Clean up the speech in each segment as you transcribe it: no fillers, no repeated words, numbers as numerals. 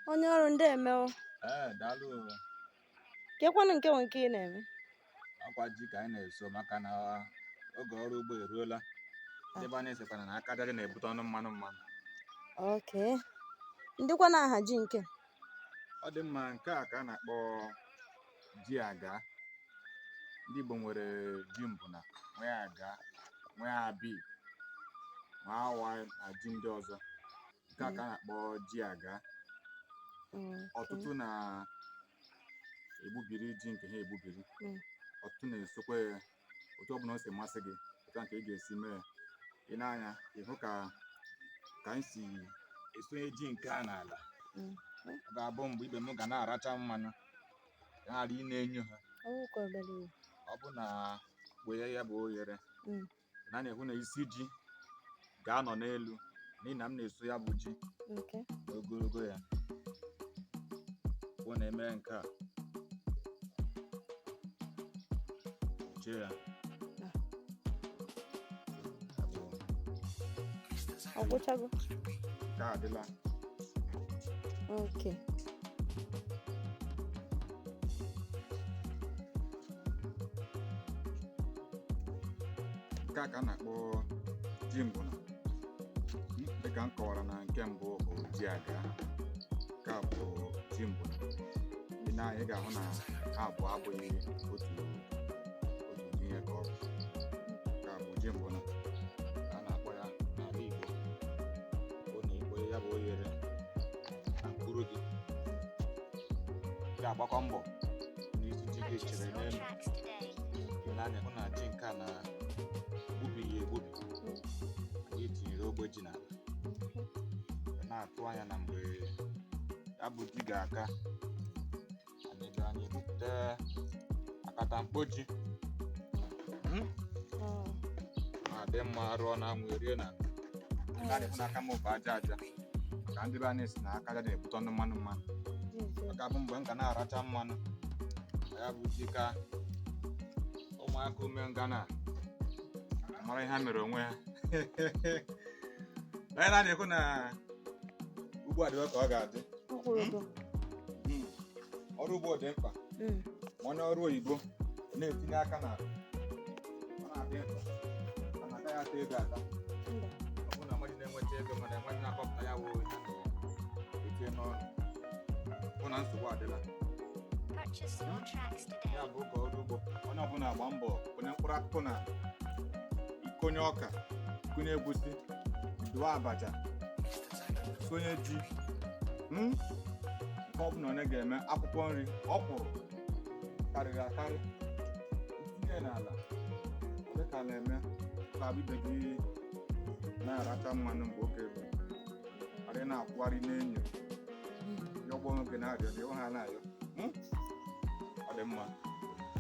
Onye ọrụ, ndeme o. Ee, daalụ o. Kekwanụ nke nwe nke ị na-eme? Ọkwa ji ka anyị na-eso, maka na oge ọrụ ugbo eruola. Ndị be anyị sịkwana na aka aja na-ebute ọnụ mmanụ mmanụ. Okay. Ndịkwa na aha ji nke? Ọ dị mma. Nke a ka a na-akpọ ji aga. Ndị Igbo nwere ji mbụna, nwee aga, nwee abi, nwee awa na ji ndị ọzọ. Nke a ka a na-akpọ ji aga. Ọtụtụ na-egbubiri ji nke ha egbubiri. Ọtụtụ na-esokwa ya. Otu ọbụla o si masị gị, otu a ka ị ga-esi mee ya. Ị na-anya, ị hụ ka anyị si esonye ji nke a n'ala. Ọ ga-abụ mgbe ibe m ga na-aracha mmanụ, ghara ị na-enyo ha. Ọwụkwa obere ihe. Ọ bụ na wee ya bụ oghere na na-ehụ na isi ji ga-anọ n'elu, n'ihi na m na-eso ya bụ ji n'ogologo ya. Bụ na-eme nke a chie ya. Ya bụ. Ọ gwụchago? Nke a adịla. Okay. Nke a ka a na-akpọ ji mbụna. Dịka m kọwara na nke mbụ bụ ji aga, nke a bụ ji mbụna. Ị na-anya, ị ga-ahụ na ha abụọ abụghị otu otu ụdị ihe ka ọ bụ. Nke a bụ ji mbụna ka a na-akpọ ya n'ala Igbo. Bụ na ikpo ya bụ oghere na mkpụrụ gị, ị ga-agbakọ mbọ na isi ji gị chere n'elu. Ị na-anya, hụ na ji nke a na egbubighị egbubi. Anyị tinyere ogbe ji n'ala, na-atụ anya na mgbe ya bụ ji ga-aka, anyị ga anyị ebupụta akatamkpo ji. Na-adị mma rụọ na anwụ erie na nke a na-ekwu n'aka m bụ aja aja, ka ndị be anyị si na aka aja na-ebute ọnụ mmanụ mmanụ. Ọ ga-abụ mgbe m ga na-aracha mmanụ ya bụ ji, ka ụmụaka ume nga na mara ihe ha mere onwe ha. Onye na-ekwu na ugbo adịwa ka ọ ga-adị. Ọkwụrụgo. Ọrụ ugbo dị mkpa. Ma onye ọrụ oyibo na-etinye aka na ọ na-adị mkpa, mana agaghị ata ego ata. Mba. Ọ bụrụ na mmadụ na-enweta ego, mana enweghị na-akọpụta ya wụ ihe na-etinye n'ọnụ, bụ na nsogbu adịla. Purchase your tracks today. Ya bụ ka ọrụ ugbo, onye ọbụla agba mbọ konye mkpụrụ akụkụ na ikonye ọka, konye egusi, duo abacha, sonye ji, Nke ọbụla onye ga-eme, akwụkwọ nri ọkwụrụ karịrị akarị, itinye n'ala dịka na-eme ka ibe gị na-aracha mmanụ mgbe oge ruru, ghara ị na-akwụgharị n'enyo yọgbọ oge na-arịọ dị ha na-ayọ. Ọ dị mma.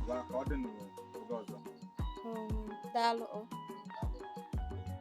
Gwa ka ọ dị n'oge ọzọ. Daalụ o.